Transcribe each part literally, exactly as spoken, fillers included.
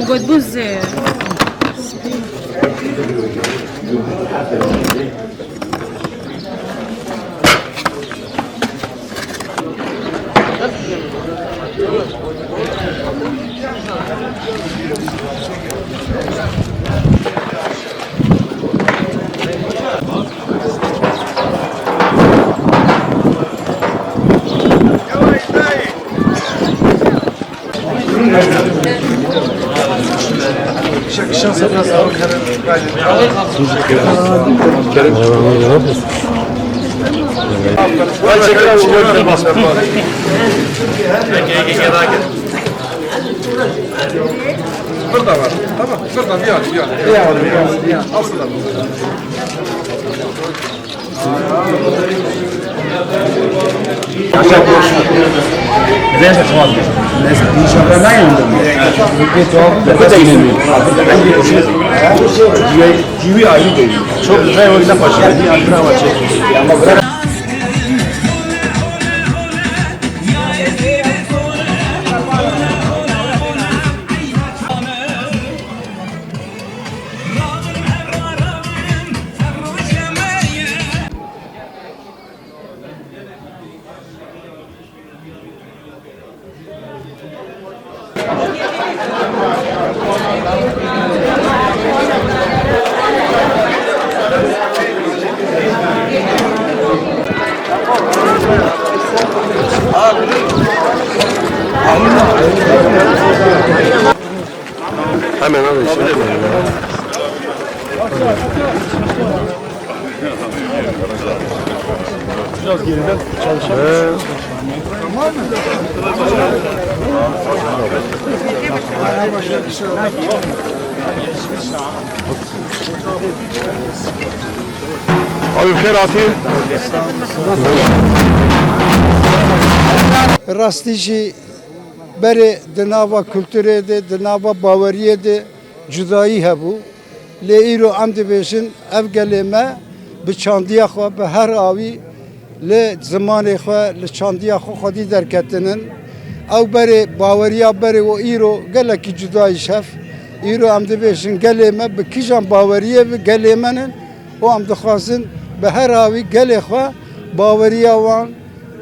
Got bû zê. Burada var. Tamam. Burada bir yer, bir yer. Bir yer. Aslında bu. Çok güzel oyunda başladı. Hemen alın şimdi. Biraz geriden çalışalım. Abi, xêr hatî. Rastî jî berê di nava kulturê de, di nava baweriyê de cudayî hebû. Lê îro em dibêjin, ev gelê me bi çandiya xwe, bi her awî li zimanê xwe, li çandiya xwe xwedî derketinin. Ew berê, baweriya berê û îro gelekî cuda îşev. Îro em dibêjin, gelê me bi kîjan baweriyê bi gelê me nin û em dixwazin bi her awî gelê xwe, baweriya wan,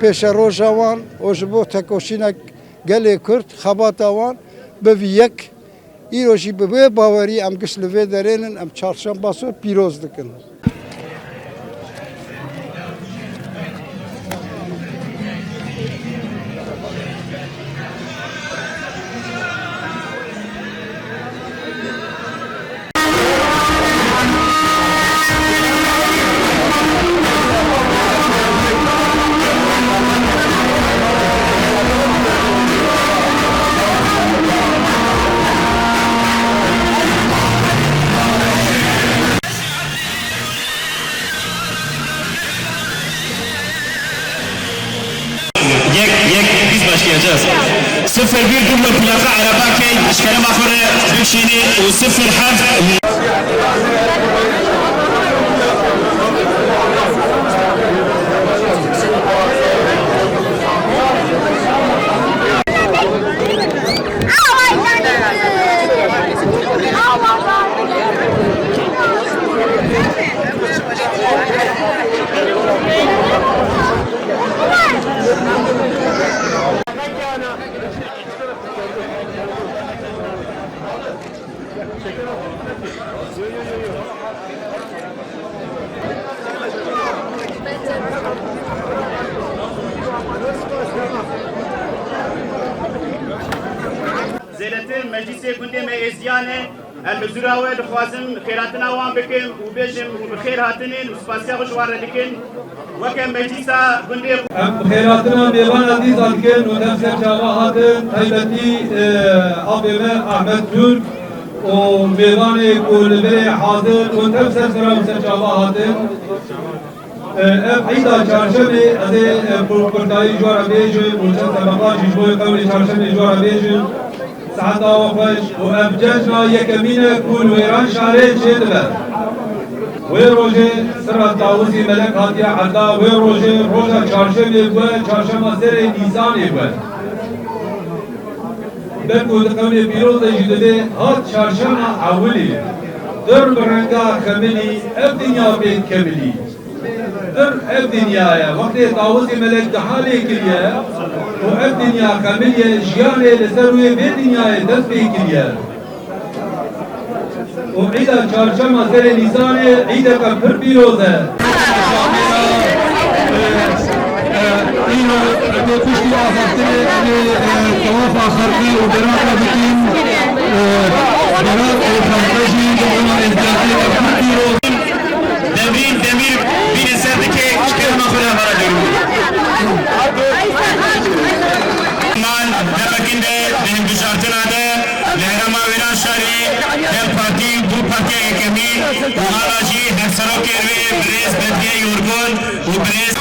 pêşeroja wan û ji bo tekoşînek gelê Kurd, xebata wan bivî yek. Îro jî bi vê bawerî em giş li vê derê nin, em Çarşemba Sor pîroz dikin. Yek, yek, biz başlayacağız. Sıfır bir durma plaka araba key, işkere mahore, bikşini, u sıfır heft. Zêdetir meclîsê gundê me Êzdiyan e. Em bi zûra we dixwazim xêrhatina wan bikim û bêjim û bi xêr hatinên û spasiya xwe ji wan re dikin. Weke meclîsa gundê xwe. Em xêrhatina mêvana dîsa dikin û dev ser çava hatin, taybetî, e, apê me Ahmet Türk û mêvanê ku li virê hazir û dev ser sera û ser çava hatin. E, ev eyda çarşemê ez ê, e, pir-, pirtayî ji we re bêjim û çend sebeqan jî ji bo qewlê çarşemê ji we re bêjim. Seheta we xweş û ev cejna yekemîn e ku li Wêranşarê çêdibe. Wê rojê sira Tawusî Melek hatiye eda, wê rojê roja çarşemê bûye, çarşema serê Nîsanê bûye. Belku di qewlê pîroz de jî dibê hat çarşema ewilî. Dur bi renga xemilî, ev dinya pê dikemilî. Dur ev dinya ye. Wextê Tawusê Melek diha lê kiriye û ev dinya xemilî ye, jiyanê li ser rûyê vê dinyayê dest pê kiriye. Û îda çarşema serê Nîsanê îdeke pir pîroz e. Îro em ê piştî axaftinê em ê, e, tewafa xerqî û beraka bikin. E, berak û xerqê jî di wana êzgerdê de pir pîroz. Demrîn Demîr bîne ser dike, ji kerema xwe re hevara dewrû. Man, devekin de, di hilbijartina de, Li herêma Wêranşarê dem partî bû partiya yekemîn û hala jî hevserokê wê birêz Bedriye Yorgun û birêz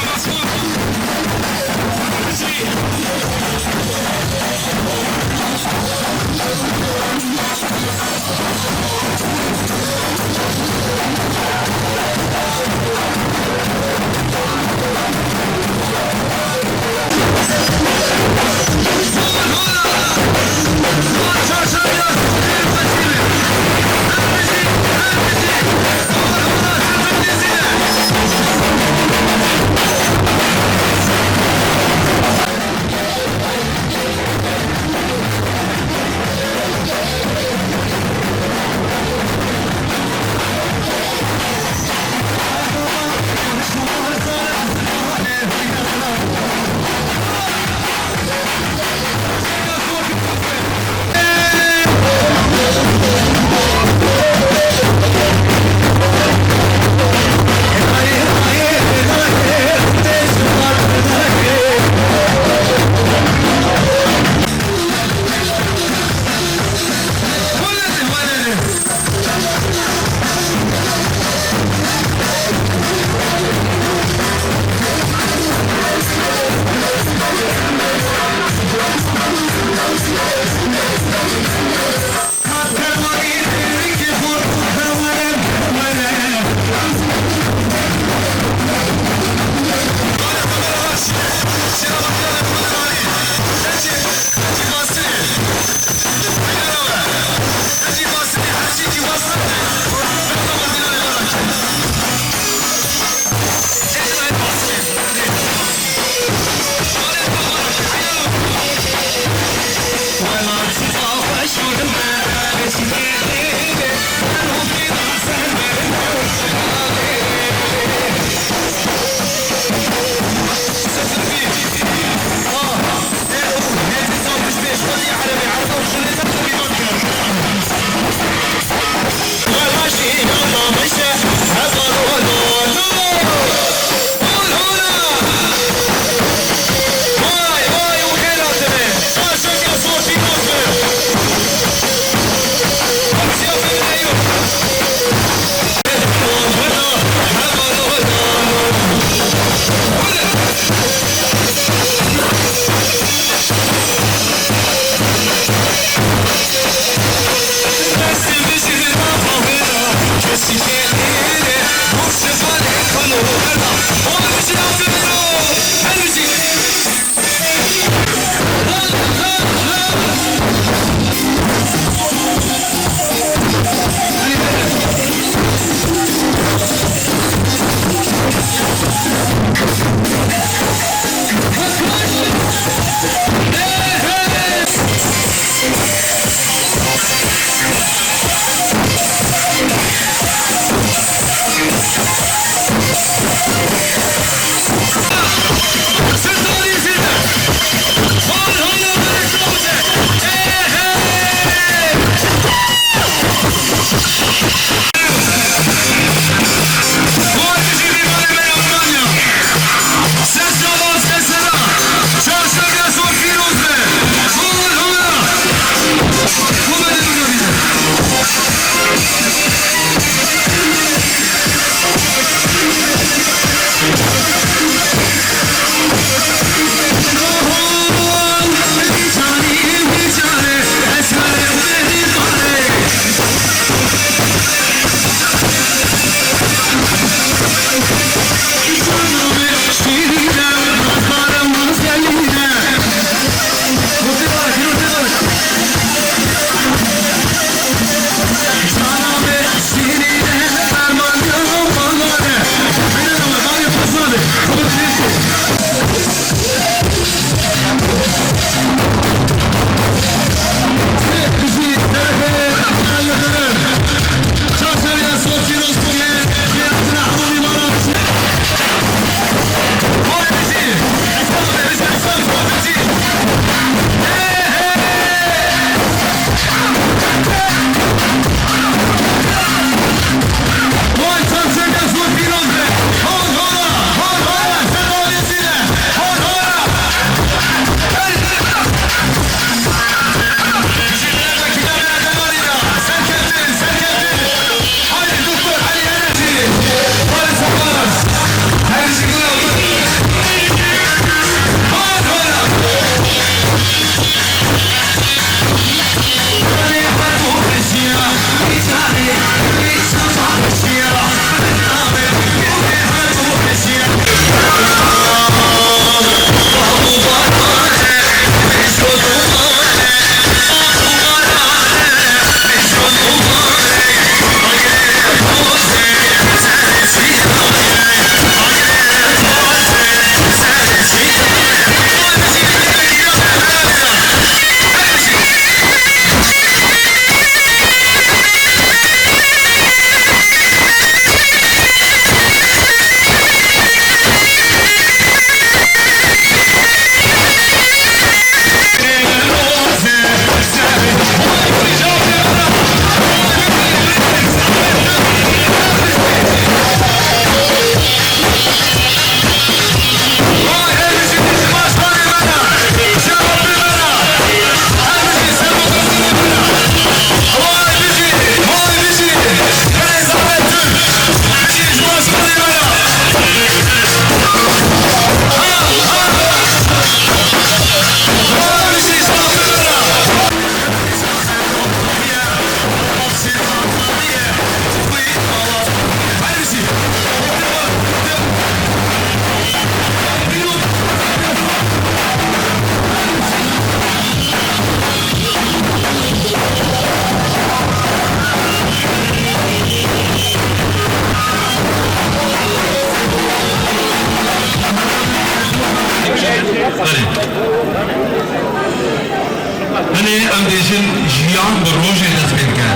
Jiyan bi rojê dest pê dike.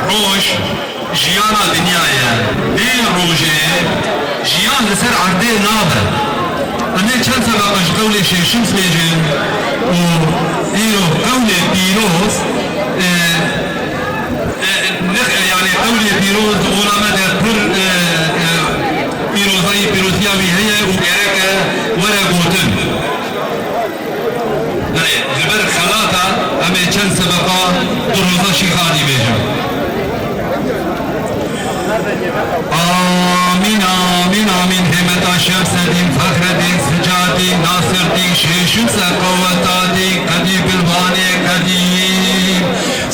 Roj jiyana dinya ye. Bê rojê jiyan li ser erdê nabe. Em ê çend sebeqa ji qewlê Şêx Şims bêjin û îro qewlê pîroz, e, e, nix-, e, yanî qewlê pîroz di ola me de pir, e, e, pîrozayî, pîroziya wî heye û gerek e were gotin. Belê, ji ber xelata em ê çend sebeqa du roza Şîxadî bêjim. Amîn, amîn, amîn. Hêmeta Şemsedîn, Fexredîn, Sicadîn, Nasirdîn, Şêşû Seqawetadîn, Qedî Bilvanê Qedîm,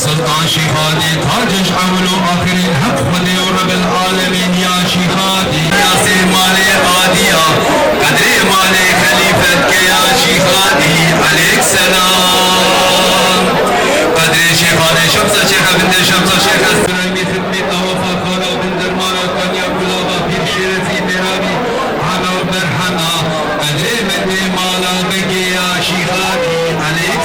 Sultan Şîxadî, Tac ji ewil û axirîn, Heq Xwedê û Rebil